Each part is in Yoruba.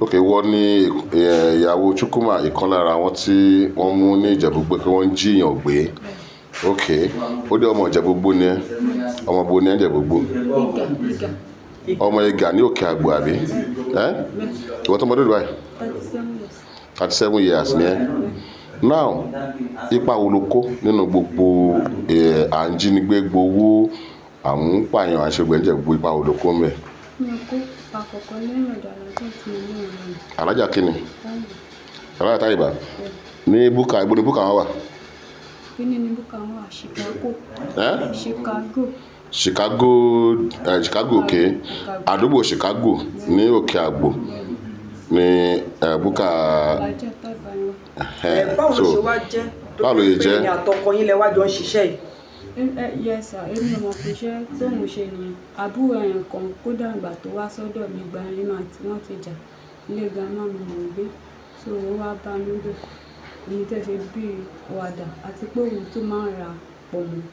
Ok, wọ́n ní ìyàwó Chukwuma, ìkan lára àwọn tí wọ́n mú ní Ìjẹ̀bú-Igbó pé wọ́n ń jíyàn gbé. Ok, ó dé, ọmọ Ìjẹ̀bú-Igbó ni ẹ́? Ọmọ bo ní Ìjẹ̀bú-Igbó? Ìgà, Ìgà. Ọmọ Ìgà ní Òkè Àgbò, àbí? Ẹ́ ìwọ́n tó mọdún báyìí? 37 years. 37 years ni ẹ́ now. Ipa wo ló kó nínú gbogbo à ń jínigbé gbowó, àmúpààyàn, àṣegbè Ìjẹ̀bú? Ipa wo ló kó ń bẹ̀? Mi ò kó ipa kankan lẹ́yìn ọ̀dọ̀ alájà tí mo ní ọ̀rọ̀ rẹ̀. Alájà kínni? Báyìí. Alájà Táyìbá ní búkà. Ibo ni búkà wọn wà? Kíní ni búkà wọn wà? Chicago. Ẹ́? Chicago. Chicago, Chicago, òkè àdúgbò Chicago ní Òkè Àgbò ní búkà. Alájà Táyìbá yẹn wà. Ẹ báwo ló So, ṣe wá jẹ́ tó báwo ló fi ṣe pé jẹ́? ẹ̀yin àtọkọ yín lẹ wá jọ ń ṣiṣẹ́ yìí? Yes sir, èmi ò mọ̀ pé iṣẹ́ tóun ṣe nìyẹn. Àbúrò ẹ̀yàn kan, kódà ìgbà tó wá sọ́dọ̀ mi, ìgbà yẹn náà tí wọ́n ti jà, ilé grandma mi mò ń gbé. So ó wá bá mi bẹ̀. Èmi tẹ́ ṣe bí wàdà àti pé òun tó máa ń ra pọ̀nmọ́.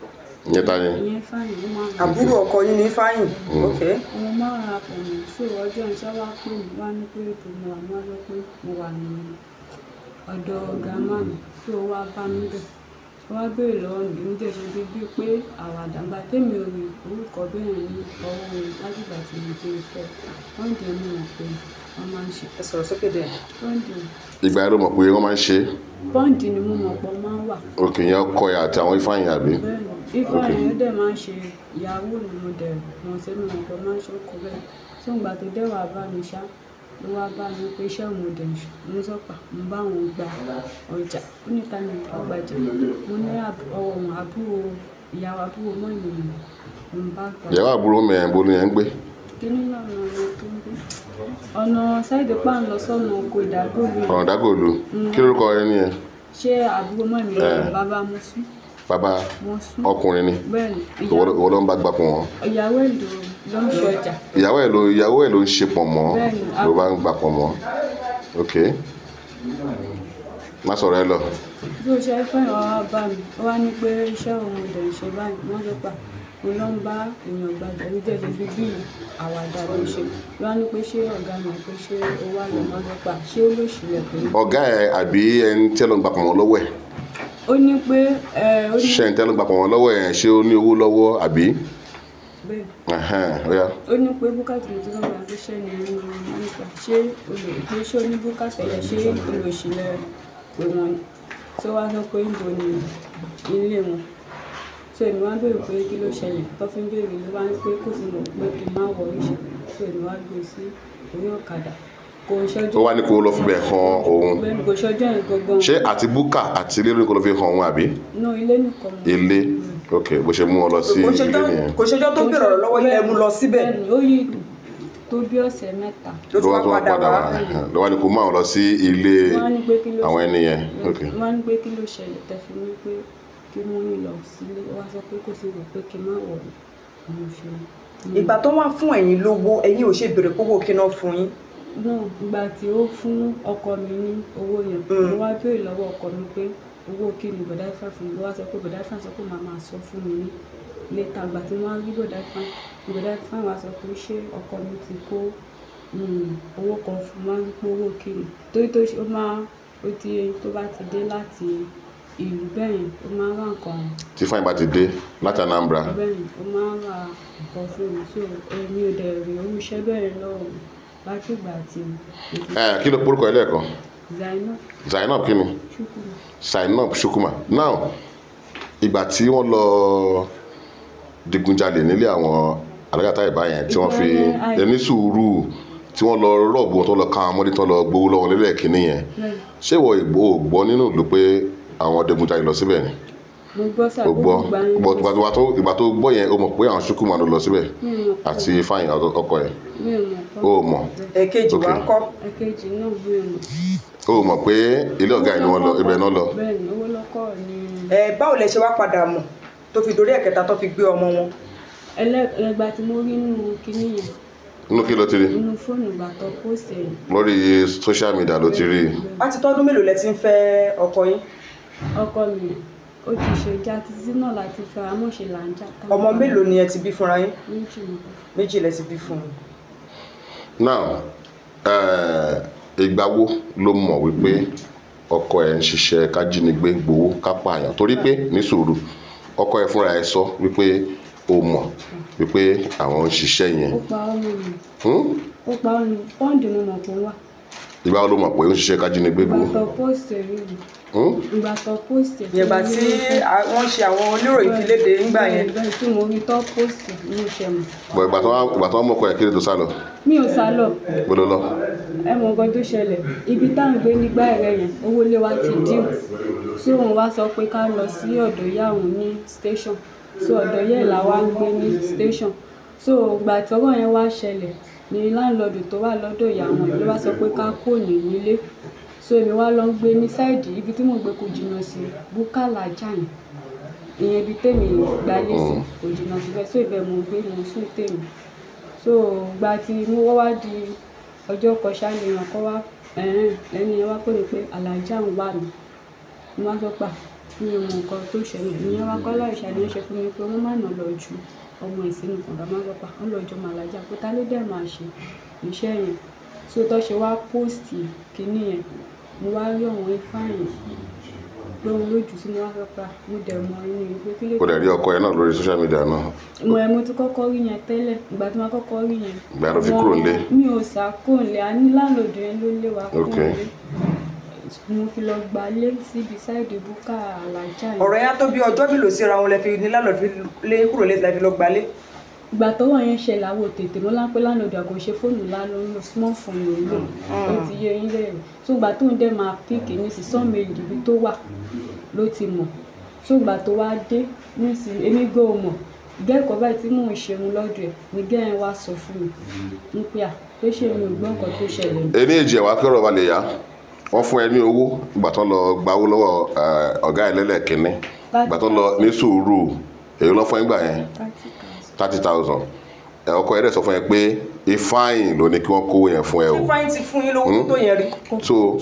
Ìyẹn ta ni? Ìyẹn fáyìn, ó máa ń ra. Àbúrò ọkọ yín ní Fáyìn, ok. Òun máa ń ra pọ̀nmọ́. So ọjọ́ iṣẹ́ wá pè mí, wá ní pé ètò mo wà, mo wá sọ pé mo wà ní ọ̀dọ̀ grandma mi. So ó wá bá mi bẹ̀. Ó wá béèrè lọ́wọ́ mi, èmi dẹ̀ ṣe bí bíi pé àwàdà, ìgbà tèmi ò rí orúkọ bẹ́ẹ̀ ní ọwọ́ wọn látìgbà tí mo ti fẹ́. Wọ́n dẹ̀ mọ̀ pé wọ́n máa ń ṣe. Ẹ sọ̀rọ̀ sókè díẹ̀. Pọ́ǹdì. Ìgbà yẹn ló mọ̀ pé wọ́n máa ń ṣe é? Pọ́ǹdì ni mo mọ̀ pé wọ́n máa ń wà. Ok, ìyẹn ọkọ ẹ̀ àti àwọn Ifeanyi, àbí? Bẹ́ẹ̀ni, Ifeanyi ó dẹ̀ máa ń ṣe ìyàwó ni mo dẹ̀ mọ̀ sí, mo mọ̀ pé máa ń ṣe ọkọ bẹ́ẹ̀. So ìgbà tó dẹ̀ wá bá mi ṣá, ló wá bá mi pé iṣẹ́ òun dẹ̀ ń ṣe. Mo sọ pé mo bá òun gba ọjà. Ó ní ta ni ọgbàjà? Mo ní ọwọ́ òun, àbúrò ìyàwó àbúrò mọ́ mi ni mo bá gbà. Ìyàwó àbúrò mi ẹ̀ ń bo ni ẹ̀ ń gbé? Kíní lọ́nà ọ̀nà tó ń gbé. Ọ̀nà sáìdì pa ń lọ sọ́nà oko Ìdágòlù. Ọ̀nà Ìdágòlù. Kí lórúkọ ẹni yẹn? Ṣé àbúrò mọ́ mi? Bàbá Mọ́sú. Bàbá Mọ́sú. ọkùnrin ni? Bẹ́ẹ̀ni. Ìwọ ló ń bá gbà pọ̀ wọ́n? Ìyàwó ẹ̀ ló ń ṣe ọjà. Ìyàwó ẹ̀ ló ń ṣe pọ̀ mọ́? Bẹ́ẹ̀ni. Ló bá ń gbà pọ̀ mọ́. Ok, má sọ̀rọ̀ ẹ lọ. Bí o ṣe fẹ́ wá bá mi, ó wá ní pé iṣẹ́ òun ò dẹ̀ ń ṣe báyìí. Wọ́n sọ pé mo lọ ń bá èèyàn gbàjà, ní jẹ́ ṣe bí bí àwàdà ló ṣe. Ló wá ní pé ṣé ọ̀gá mi, pé ṣé ó wá lọ máa sọ pé ṣé ó lè ṣílẹ̀ pé. Ọ̀gá ẹ̀ àbí ẹni tí ẹ lọ ń gbà pọ̀ mọ́ lọ́wọ́ ẹ̀? Ó ní pé ẹ ó ní. Ṣé ẹni tí ẹ lọ ń gbà pọ̀ mọ́ lọ́wọ́ ẹ̀, ṣé ó ní owó lọ́wọ́, àbí? Bẹ́ẹ̀. Ẹ̀hẹ́n, ó yá. Ó ní pé búkà tí mo ti lọ́ọ́ gbà pé ṣé ni ẹni wọn nípa ṣé olè pé ṣé ó ní búkà tẹ́lẹ̀, ṣé olóṣìlẹ̀ pé wọ́n tó wá sọ pé níbo ni ilé wọn. So èmi wá béèrè pé kí ló ṣẹlẹ̀ tó fi ń béèrè, ló wá ní pé kò sí mọ̀ pé kí n má wọrí ṣe. So èmi wá gbé sí orí ọ̀kadà, kò ń ṣọjọ́. Ó wá ní kó lọ fi bẹ̀ hàn òun? Bẹ́ẹ̀ni, kò ṣọjọ́ yẹn gangan. Ṣé àti búkà àti ilé ló ní kó lọ fi hàn òun, àbí? No, ilé nìkan mo. Ilé, ok. Bó ṣe mú ọ lọ sí Kò ilé ṣẹjọ́ nìyẹn? Kò ṣẹjọ́ tó bèrè ọ̀rọ̀ lọ́wọ́ yín lẹ mú lọ síbẹ̀? Bẹ́ẹ̀ni, ó yí tó bí ọ̀sẹ̀ 3. Ló Ló tún wá wá tó wá padà padà wá. wá, ló wá ní kó mú àwọn lọ sí ilé Wọ́n á ní pé kí ló àwọn ẹni yẹn, ok. Wọ́n á ní pé kí ló ṣẹlẹ̀ tẹ́ fi ní pé kí wọ́n yín lọ sílé. Ó wá sọ pé kò sí ìwọ pé kí n má wọ̀ mo fi. Ìgbà tó wá fún ẹ̀yin lówó, ẹ̀yin ò ṣe béèrè pé owó kí náà fún yín? Náà ìgbà tí ó fún ọkọ mi ní owó yẹn, mo wá béèrè lọ́wọ́ ọkọ mi pé owó kí ni bọ̀dá Ifá fún mi. Ó wá sọ pé bọ̀dá Ifá sọ pé màá máa sọ fún mi ní later. Ìgbà tí wọ́n á rí bọ̀dá Ifá, bọ̀dá Ifá wá sọ pé ṣé ọkọ mi ti kó owó kan fún mi. Wọ́n á ní pé owó kí ni, torí tó ṣe ó máa ó ti tó bá ti dé láti ìlú bẹ́ẹ̀ yẹn, ó máa ń ra nǹkan. Tí Ifeanyi bá ti dé láti Anambra? Bẹ́ẹ̀ ni, ó máa ń ra nǹkan fún mi. So èmi ò dẹ̀ rí owó iṣẹ́ bẹ́ẹ̀ lọ́wọ́ mi láti ìgbà tí mo ti. Ẹ kí ló porúkọ ẹ lẹ́ẹ̀kan? Zainab. Zainab kí ni? Chukwuma. Zainab Chukwuma. Now, ìgbà tí wọ́n lọ digunjalè nílé àwọn alágàtà ìbá yẹn tí wọ́n fi ẹni sùúrù, tí wọ́n lọ rob wọn, tó lọ ká àwọn ọmọdé, tó lọ gbowó lọ́wọ́ lẹ́lẹ́kìnní yẹn, ṣé ìwọ ìgbó ò gbọ́ nínú ìlú pé àwọn digunjalè lọ síbẹ̀ ni? Mo gbọ́ sà. O gbọ́? Gbogbo ìgbà yẹn. But ìgbà tó gbọ́ yẹn, o mọ̀ pé àwọn Chukwuma ló lọ síbẹ̀? Mi ò mọ̀. Àti Ifeanyi ọkọ ẹ̀? Mi ò mọ̀. O mọ̀? Ẹ̀kejì wa ń kọ́? Ẹ̀kejì náà, mi ò mọ̀. O mọ̀ pé ilé ọ̀gá yìí ni wọ́n lọ, ibẹ̀ náà lọ? Bẹ́ẹ̀ ni, owó lọ́kọ̀ ni. Ẹ báwo lẹ ṣe wá padà mọ̀ tó fi dorí ẹ̀kẹta tó fi gbé ọmọ wọn? Ẹlẹ́gbà tí mo rí nínú kinní yẹn. Nínú kí ló ti rí? Nínú fóònù, ìgbà tó post ẹ̀. Lórí social media ló ti rí? Wá ti tọ́dún mélòó lẹ ti ń fẹ́ ọkọ yín? Ọkọ mi, ó ti ṣe já títí náà láti fẹ́ amọ̀ṣe là ń jà. Ọmọ mélòó ni ẹ ti bí fúnra yín? Méjì nìkan. Méjì lẹ ti bí fún un. Now, Ìgbà wo ló mọ̀ wípé ọkọ ẹ̀ ń ṣiṣẹ́ kájínigbé gbowó kápáyàn? Torí pé ní sùúrù, ọkọ ẹ̀ fúnra ẹ̀ sọ wípé o mọ̀ wípé àwọn ń ṣiṣẹ́ yẹn. Ó pa ọ́ mọ́ mi. Ó pa ọ́ ni pọ́ǹdì mo mọ̀ pé ó wà. Ìgbà wo ló mọ̀ pé ó ń ṣiṣẹ́ kájínigbé Ìgbà gbowó? tó póòsì rí mi. Ìgbà tó póòsì. Ìgbà tí wọ́n ṣe àwọn oníròyìn fi léde ńgbà yẹn. Ìgbà tí mo rí tó póòsì ní ìṣe mọ̀. Bọ̀ ìgbà tó wọ́n mọ̀kọ ẹ̀ kí ló tó sá lọ? Mi ò sá lọ. Gbọ́dọ̀ lọ. Ẹ mọ nǹkan tó ṣẹlẹ̀, ibi tá à ń gbé nígbà ẹ̀rẹ́ yẹn, owó ilé wa ti dín. So òun wá sọ pé ká lọ sí ọ̀dọ̀ ìyá òun ní station. So ọ̀dọ̀ ìyá ẹ̀ la wá ń gbé ní station. So ìgbà tí ọ̀rọ̀ yẹn wá ṣẹlẹ̀ ni láńlọ́ọ̀dù tó wà lọ́dọ̀ ìyá wọn ló wá sọ pé ká kó ní nílé. So èmi wá lọ ń gbé ní sáìdì ibi tí mò ń gbé kò jìnnà sí Búkálà Jàyàn. Ìyẹn ibi tèmi gbalé sí kò jìnnà síbẹ̀. So ibẹ̀ mò ń gbé, mò ń sùn tèmi. So ìgbà tí mo wá di ọjọ́ kan ṣá ni èèyàn kan wá, ẹni yẹn wá pè mí pé Alájà ń wà mí. Mo wá sọ pé mi ò mọ nǹkan tó ṣẹlẹ̀. Ìyẹn wá kọ́ láì ṣàlàyé ṣe fún mi pé wọ́n máa nà lọ ju ọmọ ìsinmi kànga. Máa sọ pé wọ́n lọ jọ ọmọ Alájà pé ta ló dẹ̀ máa ṣe iṣẹ́ yẹn. So tó ṣe wá póòsì kíní yẹn, mo wá rí àwọn Ifeanyi pé òun ló jù sí mi, wá sọ pé mo dẹ̀ mọ inú ìgbé kí ló O dẹ̀ rí ọkọ ẹ̀ náà lórí social media náà. Mo ti kọ́kọ́ rí yẹn tẹ́lẹ̀. Ìgbà tí mo kọ́kọ́ rí yẹn. Ìgbà ló fi kúrò nílé. Mi ò sá kúrò nílé, a ní láńlọ́ọ̀dù yẹn ló lé wa kúrò nílé. Mo fi lọ gbalé síbi sáìdì Búkà Alájà yẹn. Ọ̀rọ̀ yẹn á tó bí ọjọ́ mélòó síra wọn lẹ fi ní láńlọ́ọ̀dù fi lé kúrò lé lẹ fi lọ gbalé. Ìgbà tọ́wọ́ yẹn ṣẹlẹ̀ àwọn tètè mọ́ lápẹ́ láńlọ́ọ̀dù àgọ́ ṣe fóònù ńlá ló ń lò, small phone ló ń lò. Ó ti yé yín lẹ́yìn. So ìgbà tó ń dẹ́ máa píìkì ní sí sọ́ọ̀mù ibi tó wà ló ti mọ̀. So ìgbà tó wá dé nísìnyí èmi gan ò mọ̀. Gẹ́ẹ̀kọ́ báyìí tí mò ń ṣerun lọ́dọ̀ ẹ̀ ni gẹ́ẹ̀ yẹn wá sọ fún mi ń pé à pé ṣé mi ò gbọ́ nǹkan tó ṣẹlẹ̀ ni. Ení èjì ẹ̀ wá kí ọ̀rọ̀ ba lè yá. Wọ́n fún ẹ ní owó ìgbà tó lọ gbawó lọ́wọ́ ọ̀gá ẹ̀ lẹ́lẹ́kínní. Ìgbà tó lọ ní sùúrù èyí lọ́ fún ẹ gbà yẹn 30,000. Ọkọ ẹ̀ dẹ̀ sọ fún ẹ pé Ifeanyi ló ní kí wọ́n kówó yẹn fún ẹ o. Ifeanyi ti fún yín lówó tó yẹn rí. So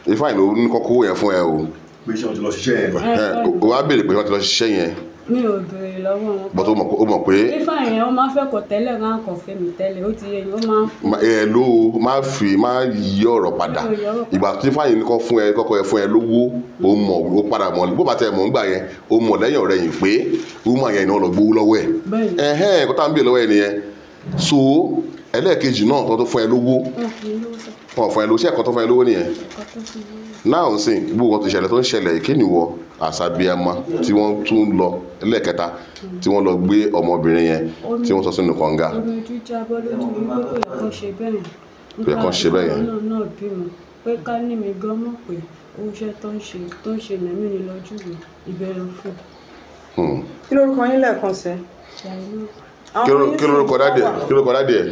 Ifeanyi ló ní kí wọ́n kówó yẹn fún ẹ o. Pé ṣé wọ́n ti lọ ṣiṣẹ́ yẹn? O wá béèrè pé wọ́n ti lọ ṣiṣẹ́ yẹn. Mi ò béèrè lọ́wọ́ wọn. But ó mọ̀ pé. Ifeanyi yẹn ó máa ń fẹ́ kọ̀ tẹ́lẹ̀ rán kọ̀ fẹ́ mi tẹ́lẹ̀, ó ti yé yín, ó máa ń fún. Ẹ ló má fi má yí ọ̀rọ̀ padà. Ìgbà tí Ifeanyi ní kọ́ fún ẹ kọ́kọ́ ẹ fún ẹ lówó, ó mọ̀ ó padà mọ̀ bó bá tẹ mọ̀ ńgbà yẹn, ó mọ̀ lẹ́yìn ọ̀rẹ́ yìí pé woman yẹn ni wọ́n lọ gbowó lọ́wọ́ ẹ̀. Ẹ̀hẹ́n kó tá ń béèrè lọ́wọ́ ẹ nìyẹn. So ẹlẹ́ẹ̀kejì náà tó fún ẹ lówó. Wọ́n fún ẹ lówó, ṣé ẹ̀kọ́ tó fún ẹ lówó nìyẹn? Náà ń sìn gbogbo nǹkan tó ṣẹlẹ̀ tó ń ṣẹlẹ̀ kí ni wọ àṣàbíamọ tí wọ́n tún lọ ẹlẹ́ẹ̀kẹta tí wọ́n lọ gbé ọmọbìnrin yẹn tí wọ́n sọ sínú kànga. Omi ojú jábọ́ lójú mi pé kò yẹ kó ṣe bẹ́ẹ̀ yẹn. Kò yẹ kó ṣe bẹ́ẹ̀ yẹn. Nípa náà bímọ pé ká ní mi gan mọ̀ pé oúnjẹ tó ń ṣe mẹ́mí ni lọ́jú mi ìbẹ̀rù fún. Kí lórúkọ yín lẹ́ẹ̀kan sí? Kí lórúkọ dádì ẹ̀? Kí lórúkọ dádì ẹ̀?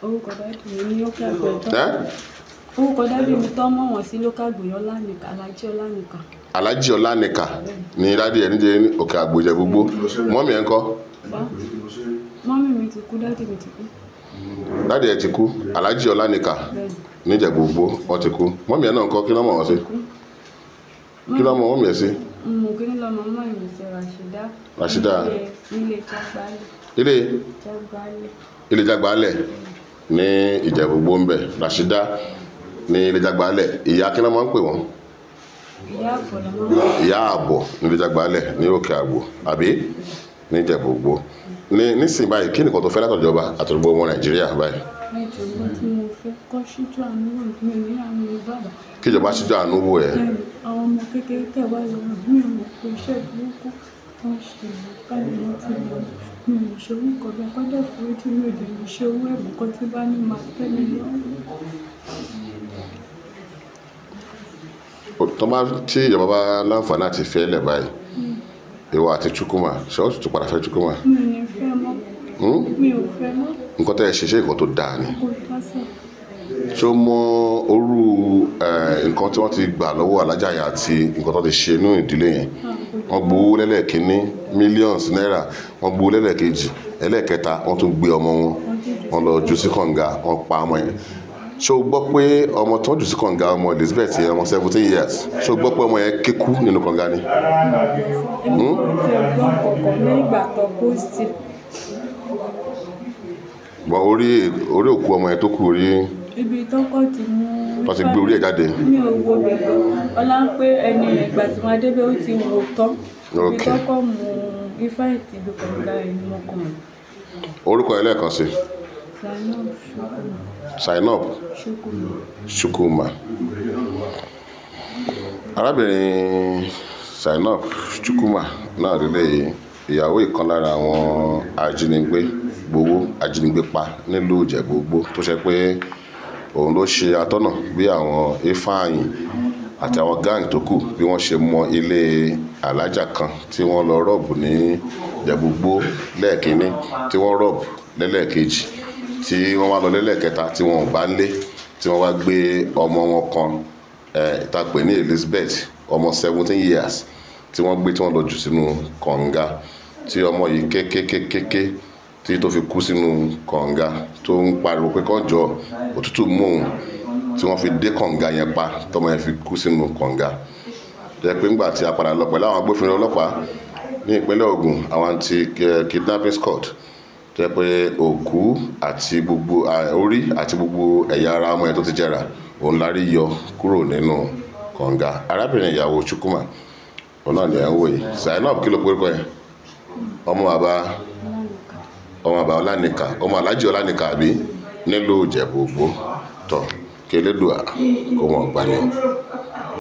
Orúkọ dádì mi ní ó kẹ́kọ̀ọ́ tán. Orúkọ dádì mi tọ́ mọ̀ wọ́n sí lókà gbòyàn Ọlánìkà, Alájí Ọlánìkà. Alájí Ọlánìkà ni dádì ẹ̀ níjẹ́ Òkè Àgbòjẹ gbogbo. Mọ́mì ẹ̀ ń kọ́? Mọ́mì mi ti kú, dádì mi ti kú. Dádì ẹ̀ ti kú, Alájí Ọlánìkà níjẹ̀ gbogbo wọ́n ti kú. Mọ́mì ẹ̀ náà ń kọ́, kí ló mọ̀ wọ́n sí? Kí ló mọ̀ mọ́mì ẹ̀ sí? Mo kí ní lọ́mọ mọ́ ìmì sí Ràṣídá. Ràṣídá. Ilé Jágbálẹ̀. Ilé? Jágbálẹ̀. Ilé Jágbálẹ̀ ní Ìjẹ̀bú Igbó ń bẹ̀. Ràṣídá ní Ilé Jágbálẹ̀. Ìyá kí ló máa ń pè wọ́n? Ìyá àbọ̀ ló máa ń pè. Ìyá àbọ̀ ní Ilé Jágbálẹ̀ ní Òkè Àgbò àbí ní Ìjẹ̀bú Igbó. Ní nísìnyí báyìí kí nìkan tó fẹ́ látọ̀jọba àtọ̀gbọ́ ọmọ Nàìjíríà báyìí? Ẹjọ́ tí mo fẹ́ kọ́ síjú àánú wò mí ní àwọn bàbá. Kíjọba síjú àánú wò ẹ́. Àwọn ọmọ kékeré tẹ̀ wá lọ́wọ́ mi ò mọ̀ pé iṣẹ́ burúkú tó ń ṣe báyìí wọ́n ti lọ. Mi ò ṣe orúkọ bẹ́ẹ̀ kọ́dọ̀ foríjì mi ò lè ṣe owó ẹ̀bùn kan tí bá ní máa tẹ́ mi lọ́wọ́. Tó bá tí ìjọba bá láǹfààní àti fẹ́ lẹ̀ báyìí, ìwọ àti Chukwuma, ṣé ó tún padà fẹ́ Chukwuma? Mi ò ní fẹ́ mọ́. Mi ò fẹ́ mọ́. Nǹkan tẹ́ ẹ ṣe ṣé nǹkan tó dáa ni? Kò tọ́ sí. Ṣé o mọ orú nǹkan tí wọ́n ti gbà lọ́wọ́ Alájà yẹn àti nǹkan tó ti ṣe nínú ìdílé yẹn? Wọ́n gbowó lẹ́lẹ́kínní millions náírà, wọ́n gbowó lẹ́lẹ́kejì, ẹlẹ́ẹ̀kẹta wọ́n tún gbé ọmọ wọn, wọ́n lọ jù sí kànga, wọ́n pa ọmọ yẹn. Ṣé o gbọ́ pé ọmọ tó jù sí kànga, ọmọ Elizabeth yẹn, ọmọ 17 years, ṣé o gbọ́ pé ọmọ yẹn kékú nínú kànga ni? Èmi kò tiẹ̀ gbọ́ kọ̀ọ̀kan ní ìgbà tó pósìtì. Bọ́n orí òkú ọmọ yẹn tó kú orí Ibi tọ́kọ̀ ti mú. Tó ti gbé orí ẹ̀ jáde. Mi ò wo bẹ̀ gan. Ọlá ń pé ẹni yẹn ìgbà tí wọ́n débẹ̀ ó ti wò tán. Ibi tọ́kọ̀ mú Ifeanyi ti ibi kànga yẹn ni mo kàn. Orúkọ ẹ lẹ́ẹ̀kan sí. Zainab Chukwuma. Zainab Chukwuma. Chukwuma. Arábìnrin Zainab Chukwuma náà lélẹ̀, ìyàwó ìkan lára àwọn ajínigbé gbowó ajínigbé pa nílùú Ìjẹ̀bú-Igbó, tó ṣe pé òun ló ṣe atọ́nà bí àwọn Ifeanyi àti àwọn gáàngì tó kù bí wọ́n ṣe mọ ilé alájà kan tí wọ́n lọ rọ́ọ̀bù ní Ìjẹ̀bú-Igbó lẹ́ẹ̀kínní, tí wọ́n rọ́ọ̀bù lẹ́lẹ́ẹ̀kejì, tí wọ́n wá lọ lẹ́lẹ́ẹ̀kẹta tí wọ́n ò bá ń lé, tí wọ́n wá gbé ọmọ wọn kan tá a pè ní Elizabeth, ọmọ 17 years, tí wọ́n gbé tí wọ́n lọ jù sínú kànga, tí ọmọ yìí kékékékéké tí tó fi kú sínú kànga, tó ń pariwo pé kán jọ òtútù mú òun, tí wọ́n fi dé kànga yẹn pa, tọmọ yẹn fi kú sínú kànga. Jẹ́ pé ńgbà tí a padà lọ pẹ̀lú àwọn agbófinró ọlọ́pàá ní ìpínlẹ̀ Ògùn, àwọn anti kidnapping squad, jẹ́ pé òkú àti gbogbo orí àti gbogbo ẹ̀yà ara ọmọ yẹn tó ti jẹrà òun la rí yọ kúrò nínú kànga. Arábìnrin ìyàwó Chukwuma òun náà ni ẹ̀ ń wò yìí. Zainab, kí ló pe orúkọ yẹn? Ọmọ bàbá, ọmọ bàbá Ọlánìkà, ọmọ Aláàjì Ọlánìkà àbí nílùú Ìjẹ̀bú-Igbó. Tọ́ kí Elédùà kó mọ̀ gbani.